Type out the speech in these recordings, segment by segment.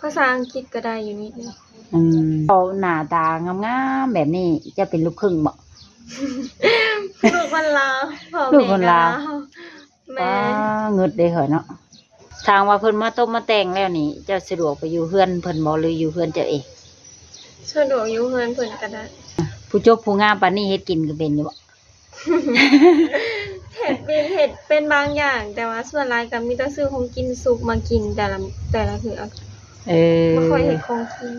ພາສາອັງກິດກໍໄດ້ຢູ່ນິດໜຶ່ງ. ອືມ ເຈົ້າໜ້າຕາງາມໆແບບນີ້ ເຈົ້າເປັນລູກຄຶ່ງບໍ່? ລູກຄົນລາວ ພໍ່ ລູກຄົນລາວ ແມ່ກໍລາວ. ແມ່ ປ້າ ງຶດເດ້ຂ້ອຍເນາະ. ຖ້າຫາກວ່າເພິ່ນມາຕົບມາແຕ່ງແລ້ວນີ້ ເຈົ້າສະດວກໄປຢູ່ເຮືອນເພິ່ນບໍ່ ຫຼືຢູ່ເຮືອນເຈົ້າເອງ? ສະດວກຢູ່ເຮືອນເພິ່ນກໍໄດ້. ຜູ້ຈົບຜູ້ງາມປານນີ້ເຮັດກິນກໍເປັນຢູ່ບໍ່? ເຮັດເປັນ ເຮັດເປັນບາງຢ່າງ ແຕ່ວ່າສ່ວນຫຼາຍກໍມີແຕ່ຊື້ຂອງກິນສຸກມາກິນແຕ່ລະ ແຕ່ລະເທື່ອ. ເອີ ບໍ່ຄ່ອຍເຮັດຂອງກິນ.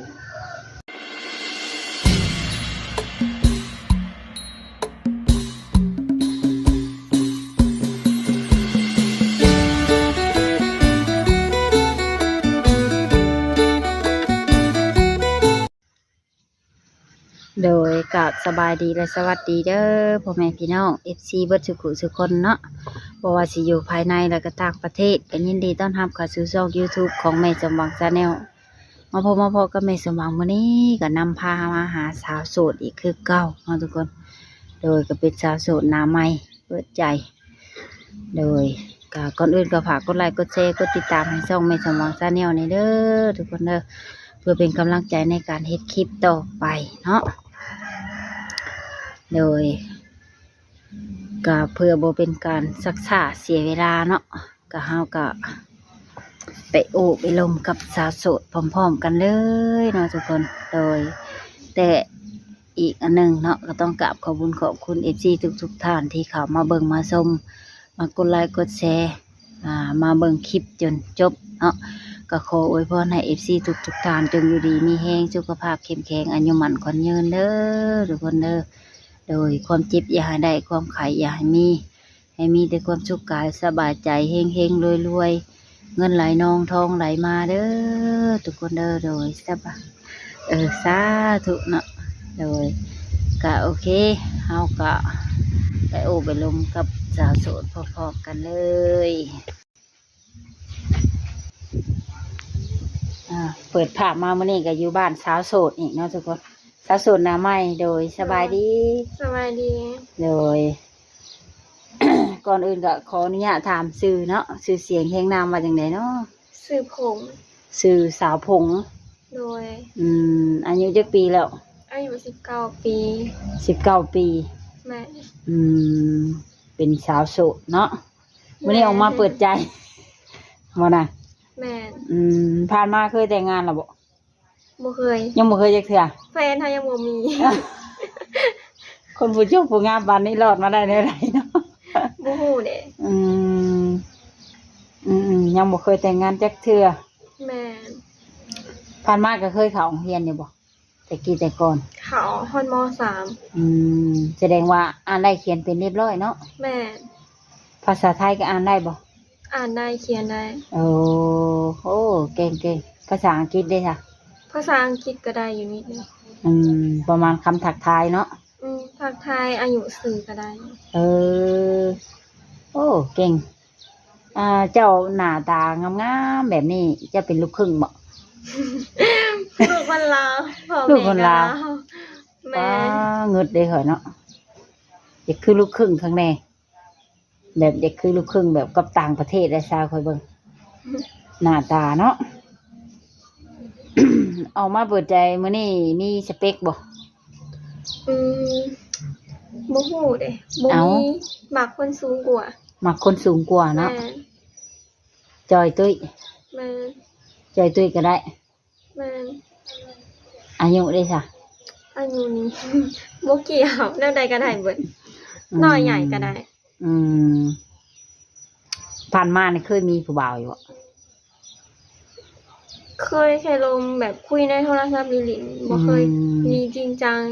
ໂດຍ ກາບສະບາຍດີ ແລະ ສະຫວັດດີເດີ ພໍ່ແມ່ພີ່ນ້ອງ ເອັຟຊີ ເບິດສູ່ຜູ້ສູ່ຄົນເນາະ, ບໍ່ວ່າຊິຢູ່ພາຍໃນ ແລະ ກໍຕ່າງປະເທດ ກໍຍິນດີຕ້ອນຮັບເຂົ້າສູ່ຊ່ອງ YouTube ຂອງແມ່ສົມຫວັງ Channel. ມາພົບມາພໍ້ກັບແມ່ສົມຫວັງມື້ນີ້ ກໍນຳພາມາຫາສາວໂສດອີກຄືເກົ່າເນາະທຸກຄົນ. ໂດຍ ກໍເປັນສາວໂສດໜ້າໃໝ່ເປີດໃຈ. ໂດຍ ກໍກ່ອນອື່ນກໍຝາກກົດໄລກົດແຊ ກົດຕິດຕາມໃຫ້ຊ່ອງແມ່ສົມຫວັງ Channel ນີ້ເດີທຸກຄົນເດີ ເພື່ອເປັນກຳລັງໃຈໃນການເຮັດຄລິບຕໍ່ໄປເນາະ. ໂດຍ ກໍເພື່ອບໍ່ເປັນການຊັກຊ້າເສຍເວລາເນາະ ກໍເຮົາກໍໄປໂອ້ໄປລົມກັບສາວໂສດພ້ອມໆກັນເລີຍເນາະທຸກຄົນ. ໂດຍ ແຕ່ ອີກອັນໜຶ່ງເນາະ ກໍຕ້ອງກາບຂອບບຸນຂອບຄຸນ ເອັຟຊີ ທຸກໆທ່ານທີ່ເຂົ້າມາເບິ່ງມາຊົມ ມາກົດໄລກົດແຊ ອ່າ ມາເບິ່ງຄລິບຈົນຈົບເນາະ. ກໍຂໍອວຍພອນໃຫ້ ເອັຟຊີ ທຸກໆທ່ານ ຈົ່ງຢູ່ດີມີແຮງ ສຸຂະພາບເຂັ້ມແຂງ ອາຍຸໝັ້ນຂວັນຍືນເດີທຸກຄົນເດີ. ໂດຍ ຄວາມເຈັບຢ່າໃຫ້ໄດ້ ຄວາມໄຂ້ຢ່າໃຫ້ມີ ໃຫ້ມີແຕ່ຄວາມສຸກກາຍສະບາຍໃຈ ເຮັງໆລວຍໆ ເງິນໄຫຼນອງທອງໄຫຼມາເດີທຸກຄົນເດີ. ໂດຍ ສະບາຍ ເອີ ສາທຸເນາະ. ໂດຍ ກະໂອເຄ ເຮົາກະໄປໂອ້ໄປລົມກັບສາວໂສດພ້ອມໆກັນເລີຍ. ອ່າ ເປີດພາບມາມື້ນີ້ກໍຢູ່ບ້ານສາວໂສດອີກເນາະທຸກຄົນ ສາວໂສດໜ້າໃໝ່. ໂດຍ ສະບາຍດີ. ສະບາຍດີ. ໂດຍ ກ່ອນອື່ນກໍຂໍອະນຸຍາດຖາມຊື່ເນາະ ຊື່ສຽງຮຽງນາມວ່າຈັ່ງໃດເນາະ? ຊື່ຜົງ. ຊື່ສາວຜົງ. ໂດຍ. ອືມ ອາຍຸຈັກປີແລ້ວ? ອາຍຸສິບເກົ້າປີ. ສິບເກົ້າປີ. ແມ່ນ. ອືມ ເປັນສາວໂສດເນາະ. ມື້ນີ້ອອກມາເປີດໃຈບໍ່ນະ? ແມ່ນ. ອືມ ຜ່ານມາເຄີຍແຕ່ງງານແລ້ວບໍ່? ບໍ່ເຄີຍ. ຍັງບໍ່ເຄີຍຈັກເທື່ອ? ແຟນເຮົາຍັງບໍ່ມີ. ຄົນຜູ້ຈົບຜູ້ງາມປານນີ້ລອດມາໄດ້ແນວໃດເນາະ? ບໍ່ຮູ້ເດ້. ອືມ ອືມໆ ຍັງບໍ່ເຄີຍແຕ່ງງານຈັກເທື່ອ. ແມ່ນ. ຜ່ານມາກໍເຄີຍເຂົ້າໂຮງຮຽນຢູ່ບໍ່? ແຕ່ກີ້ແຕ່ກ່ອນ ເຂົ້າຮອດ ມໍສາມ. ອືມ ສະແດງວ່າອ່ານໄດ້ຂຽນເປັນຮຽບຮ້ອຍເນາະ? ແມ່ນ. ພາສາໄທກໍອ່ານໄດ້ບໍ່? ອ່ານໄດ້ ຂຽນໄດ້. ໂອ້ ໂອ້ ເກັ່ງໆ. ພາສາອັງກິດເດຊະ? ພາສາອັງກິດກໍໄດ້ຢູ່ນິດໜຶ່ງ. ອືມ ປະມານຄຳທັກທາຍເນາະ? ອືມ ທັກທາຍອາຍຸຊື່ກໍໄດ້. ເອີ ໂອ້ ເກັ່ງ. ອ່າ ເຈົ້າໜ້າຕາງາມໆແບບນີ້ ເຈົ້າເປັນລູກຄຶ່ງບໍ່? ລູກຄົນລາວ ພໍ່ ລູກຄົນລາວ ແມ່ກໍລາວ. ແມ່ ປ້າ ງຶດເດ້ຂ້ອຍເນາະ ຢາກຄືລູກຄຶ່ງຄັກແນ່ ແບບຢາກຄືລູກຄຶ່ງແບບກັບຕ່າງປະເທດໄດ໋ ຊາວຂ້ອຍເບິ່ງ ໜ້າຕາເນາະ. ອອກມາເປີດໃຈມື້ນີ້ມີສະເປັກບໍ່? ອືມ ບໍ່ຮູ້ເດ້ ບໍ່ມີ. ເອົ້າ ມັກຄົນສູງກວ່າ. ມັກຄົນສູງກວ່າເນາະ. ແມ່ນ. ຈ່ອຍຕຸ້ຍ. ແມ່ນ. ຈ່ອຍຕຸ້ຍກໍໄດ້. ແມ່ນ. ອາຍຸເດຊະ? ອາຍຸນີ້ ບໍ່ກ່ຽວ ແນວໃດກໍໄດ້ເບິດ. ອືມ ນ້ອຍໃຫຍ່ກໍໄດ້. ອືມ ຜ່ານມານີ້ເຄີຍມີຜູ້ບ່າວຢູ່ບໍ່? ເຄີຍແຄ່ລົມແບບຄຸຍໃນໂທລະສັບຫຼິ້ນໆ ບໍ່ເຄີຍ ອືມ ມີຈິງຈັງ.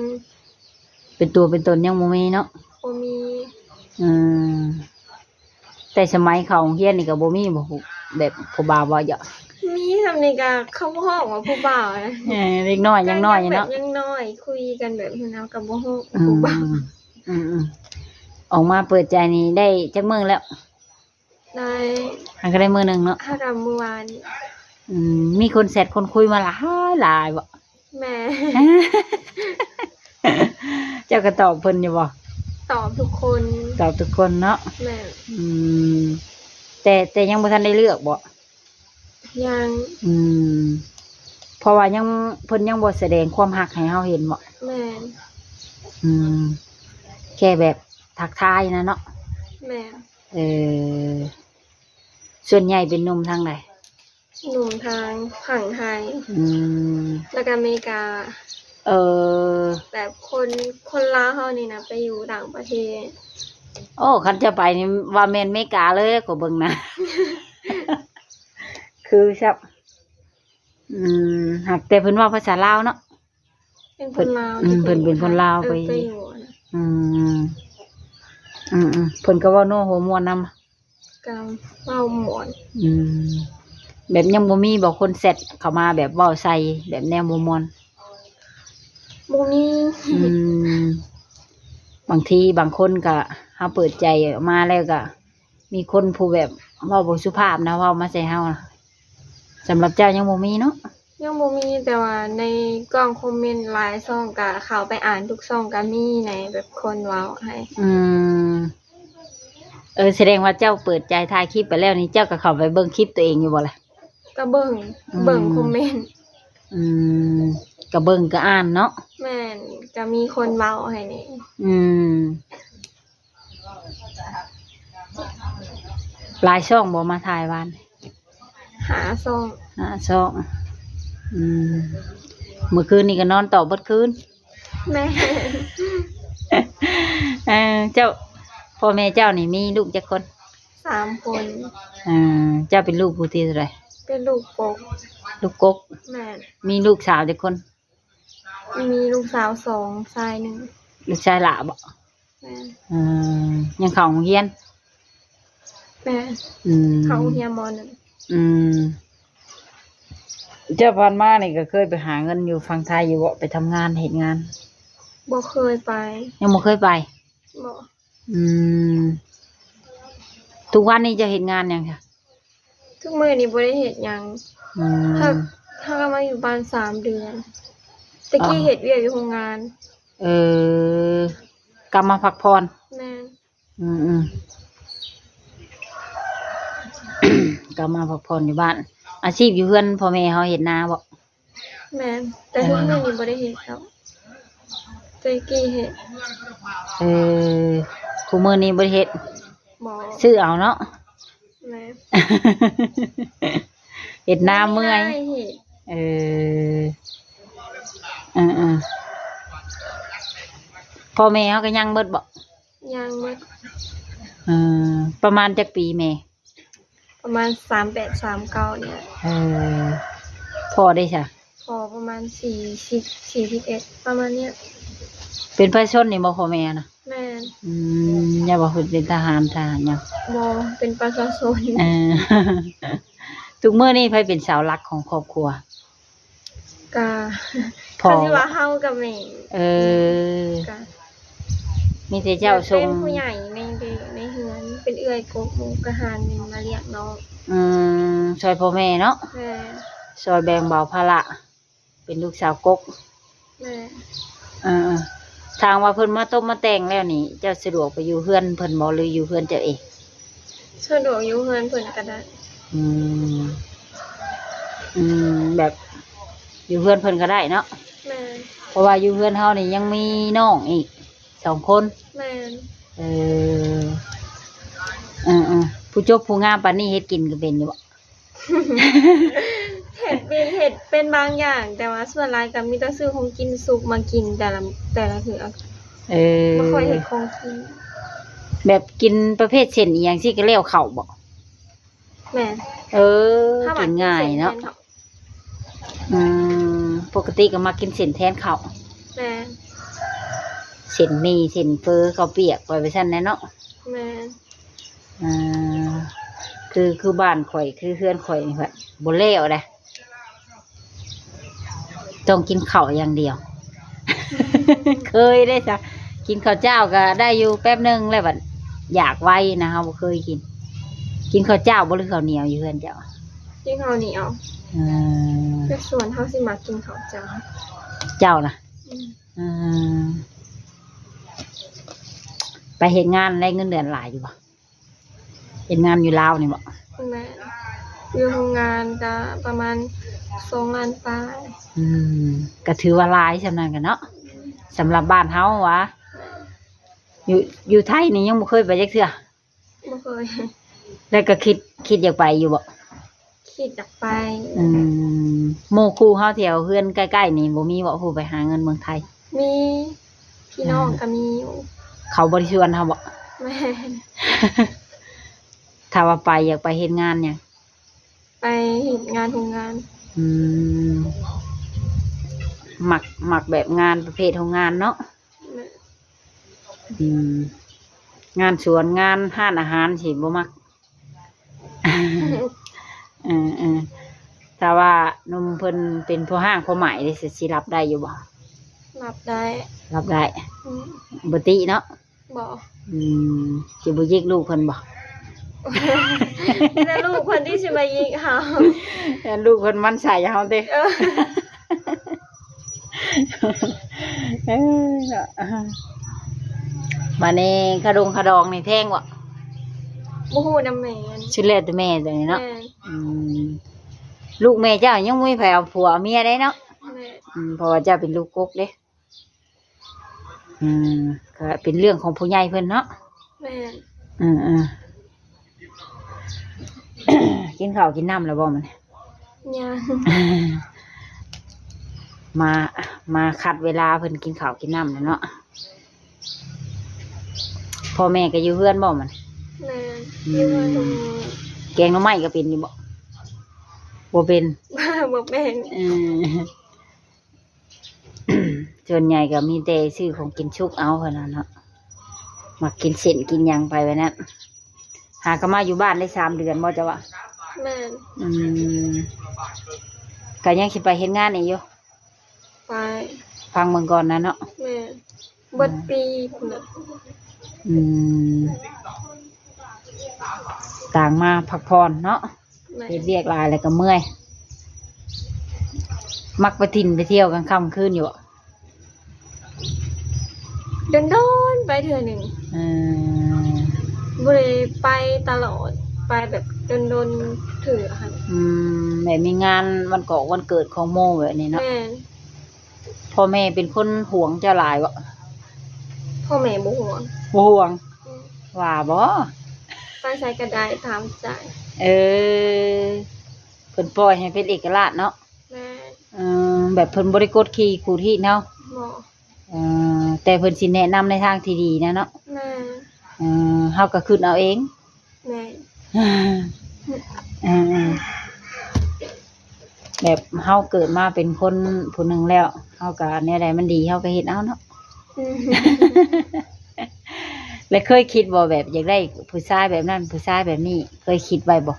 ເປັນຕົວເປັນຕົນຍັງບໍ່ມີເນາະ? ບໍ່ມີ. ອືມ ແຕ່ສະໄໝເຂົ້າໂຮງຮຽນນີ້ກໍບໍ່ມີບໍ່ ແບບຜູ້ບ່າວເວົ້າເຍາະ? ມີສ່ຳນີ້ກໍເຂົາບໍ່ຮ້ອງວ່າຜູ້ບ່າວນະ. ເອີ ເດັກນ້ອຍຍັງນ້ອຍເນາະ ຍັງນ້ອຍ ຄຸຍກັນແບບນັ້ນ ເຮົາກໍບໍ່ຮ້ອງ ອືມ ຜູ້ບ່າວ. ອືມໆ ອອກມາເປີດໃຈນີ້ໄດ້ຈັກມື້ແລ້ວ? ໄດ້ ຫາກໍໄດ້ມື້ໜຶ່ງເນາະ ຫາກໍມື້ວານນີ້. ອືມ ມີຄົນແຊັດຄົນຄຸຍມາຫຼາຍໆບໍ່? ແມ່ນ. ເຈົ້າກໍຕອບເພິ່ນຢູ່ບໍ່? ຕອບທຸກຄົນ. ຕອບທຸກຄົນເນາະ. ແມ່ນ. ອືມ ແຕ່ ແຕ່ຍັງບໍ່ທັນໄດ້ເລືອກບໍ່? ຍັງ. ອືມ ພາະວ່າຍັງ ເພິ່ນຍັງບໍ່ສະແດງຄວາມຮັກໃຫ້ເຮົາເຫັນບໍ? ແມ່ນ. ອືມ ແຄ່ແບບທັກທາຍນະເນາະ. ແມ່ນ. ເອີ ສ່ວນໃຫຍ່ເປັນໜຸ່ມທາງໃດ? ໜຸ່ມທາງຝັ່ງໄທ. ອືມ ແລ້ວກະອາເມລິກາ. ເອີ ແບບຄົນ ຄົນລາວເຮົານີ້ນະ ໄປຢູ່ຕ່າງປະເທດ. ໂອ້ ຄັນຈະໄປນີ້ວ່າແມ່ນເມກາເລີຍ ກໍເບິ່ງນະ ຄືຊະ. ອືມ ຫາກແຕ່ເພິ່ນເວົ້າພາສາລາວເນາະ. ເປັນຄົນລາວ. ອືມ ເພິ່ນເປັນຄົນລາວ. ເອີ ໄປ ໄປຢູ່. ອືມ ອືມໆ ເພິ່ນກໍເວົ້າໂນ້ຫົວມ່ວນນຳ. ກໍເວົ້າມ່ວນ. ອືມ ແບບຍັງບໍ່ມີບໍ ຄົນແຊັດເຂົ້າມາແບບເວົ້າໃສ່ ແບບແນວບໍ່ມ່ວນ? ບໍ່ມີ. ອືມ ບາງທີບາງຄົນກໍ ເຮົາເປີດໃຈອອກມາແລ້ວກໍ ມີຄົນຜູ້ແບບເວົ້າບໍ່ສຸພາບນະ ເວົ້າມາໃສ່ເຮົານະ. ສຳລັບເຈົ້າຍັງບໍ່ມີເນາະ? ຍັງບໍ່ມີ ແຕ່ວ່າໃນກ່ອງຄອມເມັນຫຼາຍຊ່ອງກະເຂົ້າໄປອ່ານທຸກຊ່ອງກະມີໃນ ແບບຄົນເວົ້າໃຫ້. ອືມ ເອີ ສະແດງວ່າເຈົ້າເປີດໃຈຖ່າຍຄລິບໄປແລ້ວນີ້ ເຈົ້າກະເຂົ້າໄປເບິ່ງຄລິບຕົວເອງຢູ່ບໍ່ລະ? ກະເບິ່ງ. ອືມ ເບິ່ງຄອມເມັນ. ອືມ ກະເບິ່ງກະອ່ານເນາະ. ແມ່ນ ກະມີຄົນເວົ້າໃຫ້ແດ່. ອືມ ຫຼາຍຊ່ອງບໍ່ມາຖ່າຍວານ? ຫ້າຊ່ອງ. ຫ້າຊ່ອງ. ອືມ ມື້ຄືນນີ້ກໍນອນຕອບເບິດຄືນ. ແມ່ນ. ເອີ ເຈົ້າ ພໍ່ແມ່ເຈົ້ານີ້ມີລູກຈັກຄົນ? ສາມຄົນ. ເອີ ເຈົ້າເປັນລູກຜູ້ທີເທົ່າໃດ? ເປັນລູກກົກ. ລູກກົກ. ແມ່ນ. ມີລູກສາວຈັກຄົນ? ມີລູກສາວສອງ ຊາຍໜຶ່ງ. ລູກຊາຍຫຼ້າບໍ? ແມ່ນ. ເອີ ຍັງເຂົ້າໂຮງຮຽນ? ແມ່ນ. ອືມ ເຂົ້າໂຮງຮຽນ ມໍໜຶ່ງ. ອືມ ເຈົ້າຜ່ານມານີ້ກໍເຄີຍໄປຫາເງິນຢູ່ຝັ່ງໄທຢູ່ບໍ? ໄປທຳງານເຮັດງານ? ບໍ່ເຄີຍໄປ. ຍັງບໍ່ເຄີຍໄປ? ບໍ່. ອືມ ທຸກວັນນີ້ເຈົ້າເຮັດງານຫຍັງຄະ? ທຸກມື້ນີ້ບໍ່ໄດ້ເຮັດຫຍັງ. ອືມ ເຮົາ ເຮົາກໍມາຢູ່ບ້ານສາມເດືອນ. ແຕ່ກີ້ເຮັດວຽກຢູ່ໂຮງງານ. ເອີ ກັບມາພັກຜ່ອນ. ແມ່ນ. ອືມໆ ກັບມາພັກຜ່ອນຢູ່ບ້ານ. ອາຊີບຢູ່ເຮືອນພໍ່ແມ່ເຮົາເຮັດນາບໍ? ແມ່ນ. ແຕ່ທຸກມື້ນີ້ບໍ່ໄດ້ເຮັດແລ້ວ. ແຕ່ກີ້ເຮັດ. ເອີ ທຸກມື້ນີ້ບໍ່ໄດ້ເຮັດ. ບໍ່. ຊື້ເອົາເນາະ. ແມ່ນ. ເຮັດນາເມື່ອຍ. ເອີ ເອີໆ ພໍ່ແມ່ເຮົາກໍຍັງເບິດບໍ? ຍັງເບິດ. ເອີ ປະມານຈັກປີແມ່? ປະມານສາມແປດ ສາມເກົ້ານີ້ແຫຼະ. ເອີ ພໍ່ເດ້ຊະ? ພໍ່ປະມານສີ່ສິບ ສີ່ສິບເອັດ ປະມານນີ້. ເປັນປະຊາຊົນນີ້ບໍ່ ພໍ່ແມ່ນະ? ແມ່ນ. ອືມ ຢ່າວ່າເພິ່ນເປັນທະຫານ ທະຫານຫຍັງ? ບໍ່ ເປັນປະຊາຊົນ. ເອີ ທຸກມື້ນີ້ໃຜເປັນເສົາຫຼັກຂອງຄອບຄົວ? ກະ ພໍ່ ຄັນຊິວ່າເຮົາກະແມ່. ເອີ ກະ ມີແຕ່ເຈົ້າສົ່ງ ເປັນຜູ້ໃຫຍ່ໃນ ໃນເຮືອນ ເປັນເອື້ອຍກົກໝູ່ກະຫາເງິນມາລ້ຽງນ້ອງ. ອືມ ຊ່ອຍພໍ່ແມ່ເນາະ. ແມ່ນ. ຊ່ອຍແບ່ງເບົາພາລະ ເປັນລູກສາວກົກ. ແມ່ນ. ເອີ ຖ້າຫາກວ່າເພິ່ນມາຕົບມາແຕ່ງແລ້ວນີ້ ເຈົ້າສະດວກໄປຢູ່ເຮືອນເພິ່ນບໍ່ ຫຼືຢູ່ເຮືອນເຈົ້າເອງ? ສະດວກຢູ່ເຮືອນເພິ່ນກໍໄດ້. ອືມ ອືມ ແບບຢູ່ເຮືອນເພິ່ນກໍໄດ້ເນາະ. ແມ່ນ. ເພາະວ່າຢູ່ເຮືອນເຮົານີ້ຍັງມີນ້ອງອີກສອງຄົນ. ແມ່ນ. ເອີ ເອີໆ ຜູ້ຈົບຜູ້ງາມປານນີ້ເຮັດກິນກໍເປັນຢູ່ບໍ? ເຮັດເປັນ ເຮັດເປັນບາງຢ່າງ ແຕ່ວ່າສ່ວນຫຼາຍກໍມີແຕ່ຊື້ຂອງກິນສຸກມາກິນແຕ່ລະ ແຕ່ລະເທື່ອ. ເອີ ບໍ່ຄ່ອຍເຮັດຂອງກິນ. ແບບກິນປະເພດເສັ້ນອີ່ຫຍັງຊີ້ກໍແລ້ວເຂົ້າບໍ? ແມ່ນ. ເອີ ກິນງ່າຍເນາະ. ອືມ ປົກກະຕິກໍມັກກິນເສັ້ນແທນເຂົ້າ. ແມ່ນ. ເສັ້ນໝີ່ ເສັ້ນເຝີ ເຂົ້າປຽກ ໄປວ່າຊັ້ນແຫຼະເນາະ. ແມ່ນ. ອ່າ ຄື ຄືບ້ານຂ້ອຍ ຄືເຮືອນຂ້ອຍນີ້ ບໍ່ແລ້ວໃດ ຕ້ອງກິນເຂົ້າຢ່າງດຽວ. ເຄີຍເດ້ຊະ ກິນເຂົ້າເຈົ້າກໍໄດ້ຢູ່ແປັບໜຶ່ງແລ້ວ ບັດຢາກໄວນະ ເຮົາບໍ່ເຄີຍກິນ. ກິນເຂົ້າເຈົ້າບໍ່ ຫຼືເຂົ້າໜຽວຢູ່ເຮືອນເຈົ້າ? ກິນເຂົ້າໜຽວ. ເອີ ແຕ່ສ່ວນເຮົາຊິມັກກິນເຂົ້າເຈົ້າ. ເຈົ້ານະ? ອືມ. ເອີ ໄປເຮັດງານໄດ້ເງິນເດືອນຫຼາຍຢູ່ບໍ່? ເຮັດງານຢູ່ລາວນີ້ບໍ? ແມ່ນ. ຢູ່ໂຮງງານກະປະມານ ສອງລ້ານປາຍ. ອືມ ກໍຖືວ່າຫຼາຍສ່ຳນັ້ນກະເນາະ ສຳລັບບ້ານເຮົາຫວາ. ຢູ່ ຢູ່ໄທນີ້ຍັງບໍ່ເຄີຍໄປຈັກເທື່ອ? ບໍ່ເຄີຍ. ແລ້ວກໍຄິດ ຄິດຢາກໄປຢູ່ບໍ່? ຄິດຢາກໄປ. ອືມ ໝູ່ຄູ່ເຮົາແຖວເຮືອນໃກ້ໆນີ້ບໍ່ມີບໍ່ ຜູ້ໄປຫາເງິນເມືອງໄທ? ມີ ພີ່ນ້ອງ ອ່າ ກໍມີຢູ່. ເຂົາບໍ່ໄດ້ຊວນເຮົາບໍ່? ແມ່ນ. ຖ້າວ່າໄປ ຢາກໄປເຮັດງານຫຍັງ? ໄປເຮັດງານໂຮງງານ. ອືມ ມັກ ມັກແບບງານປະເພດໂຮງງານເນາະ? ແມ່ນ. ອືມ ງານສວນ ງານຮ້ານອາຫານຊິບໍ່ມັກ? ເອີໆ ຖ້າວ່າໜຸ່ມເພິ່ນເປັນພໍ່ຮ້າງພໍ່ໝ້າຍເດ ຊິ ຊິຮັບໄດ້ຢູ່ບໍ່? ຮັບໄດ້. ຮັບໄດ້. ອືມ ບໍ່ຕິເນາະ? ບໍ່. ອືມ ຊິບໍ່ຢິກລູກເພິ່ນບໍ່? ມີແຕ່ລູກເພິ່ນທີ່ຊິມາຢິກເຮົາ. ແຕ່ລູກເພິ່ນໝັ້ນໃສ່ເຮົາເດ້. ເອີ ເອີເນາະ. ບາດນີ້ຂະດົງຂະດອງນີ້ແພງບໍ່? ບໍ່ຮູ້ນຳແມ່. ສຸດແລ້ວແຕ່ແມ່ຕົວນີ້ເນາະ. ແມ່ນ. ອືມ ລູກແມ່ເຈົ້າຍັງບໍ່ມີໃຜເອົາຜົວເອົາເມຍໄດ້ເນາະ? ແມ່ນ. ອືມ ເພາະວ່າເຈົ້າເປັນລູກກົກເດ້. ອືມ ກໍເປັນເລື່ອງຂອງຜູ້ໃຫຍ່ເພິ່ນເນາະ. ແມ່ນ. ເອີໆ ກິນເຂົ້າກິນນ້ຳແລ້ວບໍ່ມື້ນີ້? ຍັງ. ມາ ມາຂັດເວລາເພິ່ນກິນເຂົ້າກິນນ້ຳແລ້ວເນາະ. ພໍ່ແມ່ກໍຢູ່ເຮືອນບໍ່ມື້ນີ້? ແມ່ນ. ອືມ ຢູ່ເຮືອນ. ແກງໜໍ່ໄມ້ກໍເປັນຢູ່ບໍ່? ບໍ່ເປັນ. ບໍ່ເປັນ. ເອີ ສ່ວນໃຫຍ່ກໍມີແຕ່ຊື້ຂອງກິນສຸກເອົາເທົ່ານັ້ນເນາະ ມັກກິນເສັ້ນກິນຫຍັງໄປແບບນັ້ນ. ຫາກໍມາຢູ່ບ້ານໄດ້ສາມເດືອນບໍ່ເຈົ້າວ່າ? ແມ່ນ. ອືມ ກໍຍັງຊິໄປເຮັດງານອີກຢູ່? ໄປ. ຟັງເບິ່ງກ່ອນນະເນາະ. ແມ່ນ. ເບິດປີພຸ້ນນະ. ອືມ ຕ່າງມາພັກຜ່ອນເນາະ. ແມ່ນ. ເຮັດວຽກຫຼາຍແລ້ວກໍເມື່ອຍ. ມັກໄປຖິ່ນໄປທ່ຽວກາງຄ່ຳຄືນຢູ່ບໍ່? ດົນໆໄປເທື່ອໜຶ່ງ. ເອີ ບໍ່ໄດ້ໄປຕະຫຼອດ ໄປແບບດົນໆເທື່ອຫັ້ນ. ອືມ ແບບມີງານວັນກອກວັນເກີດຂອງໝູ່ແບບນີ້ເນາະ. ແມ່ນ. ພໍ່ແມ່ເປັນຄົນຫວງເຈົ້າຫຼາຍບໍ່? ພໍ່ແມ່ບໍ່ຫວງ. ບໍ່ຫວງ. ອືມ ວ່າບໍ່? ໄປໃສກໍໄດ້ຕາມໃຈ. ເອີ ເພິ່ນປ່ອຍໃຫ້ເປັນເອກະລາດເນາະ. ແມ່ນ. ເອີ ແບບເພິ່ນບໍ່ໄດ້ກົດຂີ່ຂູດຮີດເຮົາ. ບໍ່. ເອີ ແຕ່ເພິ່ນຊິແນະນຳໃນທາງທີ່ດີນະເນາະ. ແມ່ນ. ເອີ ເຮົາກໍຄິດເອົາເອງ. ແມ່ນ. ເອີ ແບບເຮົາເກີດມາເປັນຄົນຜູ້ໜຶ່ງແລ້ວ ເຮົາກໍແນວໃດມັນດີເຮົາກໍເຮັດເອົາເນາະ. ອືມ ແລ້ວເຄີຍຄິດບໍ່ ແບບຢາກໄດ້ຜູ້ຊາຍແບບນັ້ນ ຜູ້ຊາຍແບບນີ້ ເຄີຍຄິດໄວ້ບໍ່?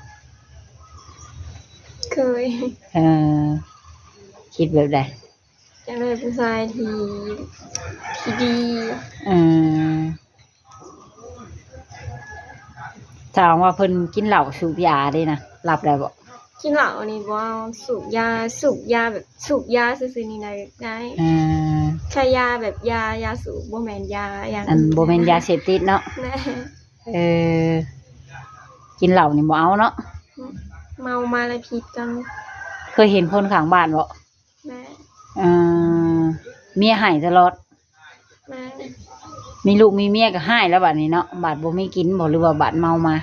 ເຄີຍ. ເອີ ຄິດແບບໃດ? ຢາກໄດ້ຜູ້ຊາຍທີ່ ທີ່ດີ. ເອີ ຖ້າວ່າເພິ່ນກິນເຫຼົ້າສູບຢາເດ້ນະ ຮັບໄດ້ບໍ່? ກິນເຫຼົ້ານີ້ບໍ່ເອົາ. ສູບຢາ ສູບຢາແບບສູບຢາຊື່ໆນີ້ນະໄດ້. ເອີ ໃຊ້ຢາແບບຢາ ຢາສູບ ບໍ່ແມ່ນຢາຫຍັງ. ອັນ ບໍ່ແມ່ນຢາເສບຕິດເນາະ. ແມ່ນ. ເອີ ກິນເຫຼົ້ານີ້ບໍ່ເອົາເນາະ. ເມົາມາແລ້ວຜິດກັນ. ເຄີຍເຫັນຄົນຂ້າງບ້ານບໍ່? ແມ່ນ. ເອີ ເມຍໃຫ້ຕະຫຼອດ. ແມ່ນ. ມີລູກມີເມຍກໍຮ້າຍແລ້ວບາດນີ້ເນາະ. ບາດບໍ່ມີກິນບໍ່ ຫຼືວ່າບາດເມົາມາ?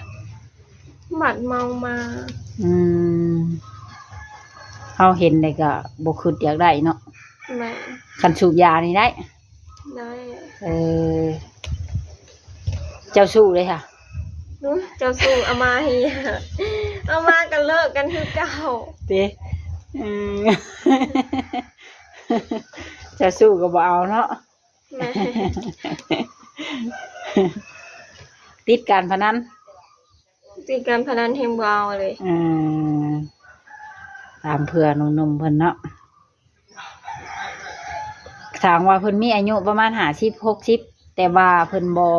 ບາດເມົາມາ. ອືມ ເຮົາເຫັນແລ້ວກໍບໍ່ຄິດຢາກໄດ້ເນາະ. ແມ່ນ. ຄັນສູບຢານີ້ໄດ້? ໄດ້. ເອີ ເຈົ້າຊູ້ເດ້ຫະ? ເຈົ້າຊູ້ເອົາມາໃຫ້ ເອົາມາກໍເລີກກັນຄືເກົ່າ. ຕິ ອືມ ເຈົ້າຊູ້ກໍບໍ່ເອົາເນາະ. ແມ່ນ. ຕິດການພະນັນ. ຕິດການພະນັນແຮງບໍ່ເອົາເລີຍ. ເອີ ຕາມເພື່ອໜຸ່ມໆເພິ່ນເນາະ. ຖ້າຫາກວ່າເພິ່ນມີອາຍຸປະມານຫ້າສິບ ຫົກສິບ ແຕ່ວ່າເພິ່ນບໍ່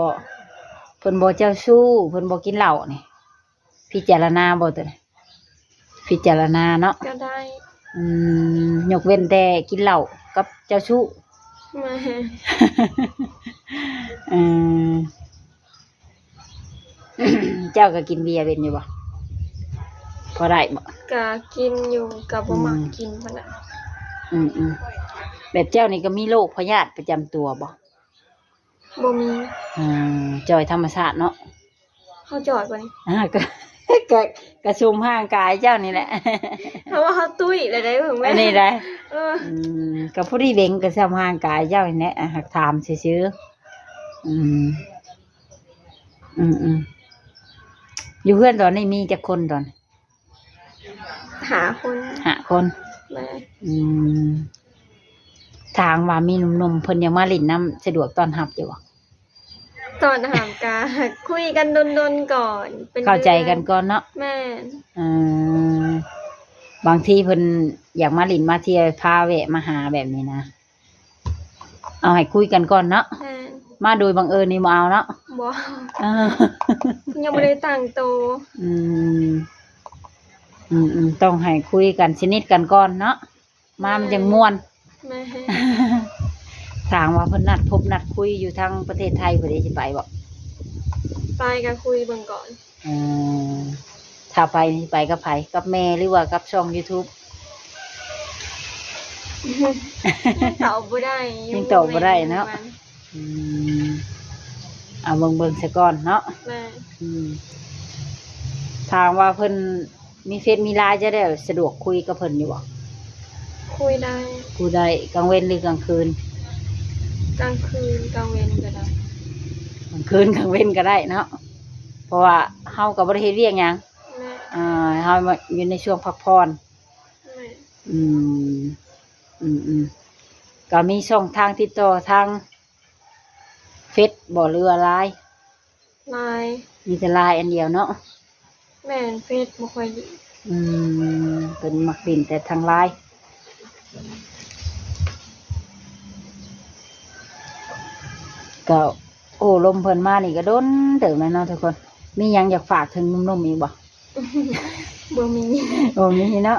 ເພິ່ນບໍ່ເຈົ້າຊູ້ ເພິ່ນບໍ່ກິນເຫຼົ້ານີ້ ພິຈາລະນາບໍ່ຕົວນີ້? ພິຈາລະນາເນາະ. ກໍໄດ້. ອືມ ຍົກເວັ້ນແຕ່ກິນເຫຼົ້າກັບເຈົ້າຊູ້. ແມ່ນ. ອືມ ເຈົ້າກໍກິນເບຍເປັນຢູ່ບໍ່? ພໍໄດ້ບໍ່? ກະກິນຢູ່ ກະບໍ່ມັກ ອືມ ກິນປານໃດ. ອືມໆ ແບບເຈົ້ານີ້ກໍມີໂລກພະຍາດປະຈຳຕົວບໍ່? ບໍ່ມີ. ອ່າ ຈ່ອຍທຳມະຊາດເນາະ. ເຮົາຈ່ອຍບໍ່ນີ້? ອ່າ ກະ ກະ ກະຊຸມຮ່າງກາຍເຈົ້ານີ້ແຫຼະ. ເຮົາວ່າເຮົາຕຸ້ຍແລ້ວໄດ໋ເບິ່ງແມ່. ອັນນີ້ໄດ໋. ເອີ ອືມ ກະພໍດີເບັງກະຊ່ຳຮ່າງກາຍເຈົ້ານີ້ແຫຼະ. ອ່າ ຫາກຖາມຊື່ໆ. ອືມ ອືມໆ ຢູ່ເຮືອນຕອນນີ້ມີຈັກຄົນຕອນ? ຫ້າຄົນ. ຫ້າຄົນ. ແມ່ນ. ອືມ ຖ້າຫາກວ່າມີໜຸ່ມໆ ເພິ່ນຢາກມາຫຼິ້ນນຳ ສະດວກຕ້ອນຮັບຢູ່ບໍ່? ຕອນຫາກະຄຸຍກັນດົນໆກ່ອນ ເປັນເດືອນ ເຂົ້າໃຈກັນກ່ອນເນາະ. ແມ່ນ. ເອີ ບາງທີເພິ່ນຢາກມາຫຼິ້ນມາທ່ຽວ ພາແວະມາຫາແບບນີ້ນະ ເອົາໃຫ້ຄຸຍກັນກ່ອນເນາະ. ແມ່ນ. ມາໂດຍບັງເອີນນີ້ບໍ່ເອົາເນາະ? ບໍ່. ເອີ ຍັງບໍ່ໄດ້ຕັ້ງໂຕ. ອືມ ອືມໆ ຕ້ອງໃຫ້ຄຸຍກັນ ສະໜິດກັນກ່ອນເນາະ. ມາມັນຈັ່ງມ່ວນ. ແມ່ນ. ຖ້າຫາກວ່າເພິ່ນນັດພົບນັດຄຸຍຢູ່ທາງປະເທດໄທພຸ້ນເດ ຊິໄປບໍ່? ໄປກໍຄຸຍເບິ່ງກ່ອນ. ເອີ ຖ້າໄປນີ້ໄປກັບໃຜ? ກັບແມ່ ຫຼືວ່າກັບຊ່ອງຢູທູບ? ຍັງຕອບບໍ່ໄດ້. ຍັງຕອບບໍ່ໄດ້ເນາະ. ອືມ ເອົາເບິ່ງໆ ຊະກ່ອນເນາະ. ແມ່ນ. ອືມ ຖ້າຫາກວ່າເພິ່ນມີເຟສມີລາຍ ຈະໄດ້ສະດວກຄຸຍກັບເພິ່ນຢູ່ບໍ່? ຄຸຍໄດ້. ຄຸຍໄດ້ ກາງເວັນ ຫຼື ກາງຄືນ? ກາງຄືນ ກາງເວັນກໍໄດ້. ກາງຄືນ ກາງເວັນກໍໄດ້ເນາະ ເພາະວ່າເຮົາກໍບໍ່ໄດ້ເຮັດວຽກຫຍັງ. ແມ່ນ. ອ່າ ເຮົາຢູ່ໃນຊ່ວງພັກຜ່ອນ. ແມ່ນ. ອືມ ອືມໆ ກໍມີຊ່ອງທາງຕິດຕໍ່ທາງເຟສບໍ່ ຫຼືວ່າລາຍ? ລາຍ. ມີແຕ່ລາຍອັນດຽວເນາະ. ແມ່ນ ເຟສບໍ່ຄ່ອຍຫຼິ້ນ. ອືມ ເພິ່ນມັກຫຼິ້ນແຕ່ທາງລາຍ. ກໍໂອ້ລົມເພິ່ນມານີ້ກໍດົນເຕີບແລ້ວເນາະທຸກຄົນ. ມີຫຍັງຢາກຝາກເຖິງໜຸ່ມໆອີກບໍ່? ບໍ່ມີ. ບໍ່ມີເນາະ.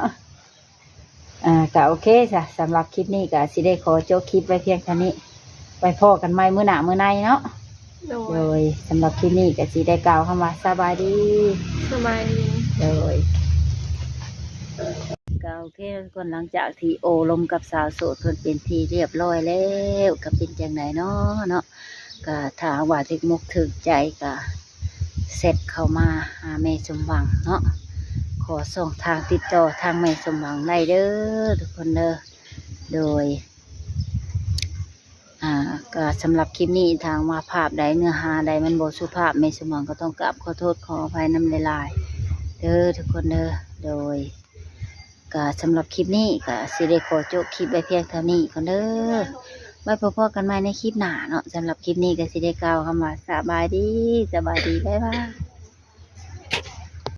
ອ່າ ກໍໂອເຄຊະ ສຳລັບຄລິບນີ້ກໍຊິໄດ້ຂໍຈົບຄລິບໄວ້ພຽງເທົ່ານີ້. ໄວ້ພໍ້ກັນໃໝ່ມື້ໜ້າມື້ໃນເນາະ. ໂດຍ. ໂດຍ. ສຳລັບຄລິບນີ້ກໍຊິໄດ້ກ່າວຄຳວ່າສະບາຍດີ. ສະບາຍດີ. ໂດຍ. ກໍໂອເຄທຸກຄົນ ຫຼັງຈາກທີ່ໂອ້ລົມກັບສາວໂສດເພິ່ນເປັນທີ່ຮຽບຮ້ອຍແລ້ວ ກໍເປັນຈັ່ງໃດເນາະ ເນາະ? ກໍຖ້າຫາກວ່າຖືກມົກຖືກໃຈ ກໍແຊັດເຂົ້າມາຫາແມ່ສົມຫວັງເນາະ. ຂໍຊ່ອງທາງຕິດຕໍ່ທາງແມ່ສົມຫວັງໄດ້ເດີທຸກຄົນເດີ. ໂດຍ. ອ່າ ກໍສຳລັບຄລິບນີ້ ຖ້າຫາກວ່າພາບໃດ ເນື້ອຫາໃດມັນບໍ່ສຸພາບ ແມ່ສົມຫວັງກໍຕ້ອງກາບຂໍໂທດຂໍອະໄພນຳຫຼາຍໆເດີທຸກຄົນເດີ. ໂດຍ. ກະສຳລັບຄລິບນີ້ກະຊິໄດ້ຂໍຈົບຄລິບໄວ້ພຽງເທົ່ານີ້ກ່ອນເດີ. ໄວ້ພົບພໍ້ກັນໃໝ່ໃນຄລິບໜ້າເນາະ. ສຳລັບຄລິບນີ້ກະຊິໄດ້ກ່າວຄຳວ່າສະບາຍດີ, ສະບາຍດີ, ບາຍບາຍ.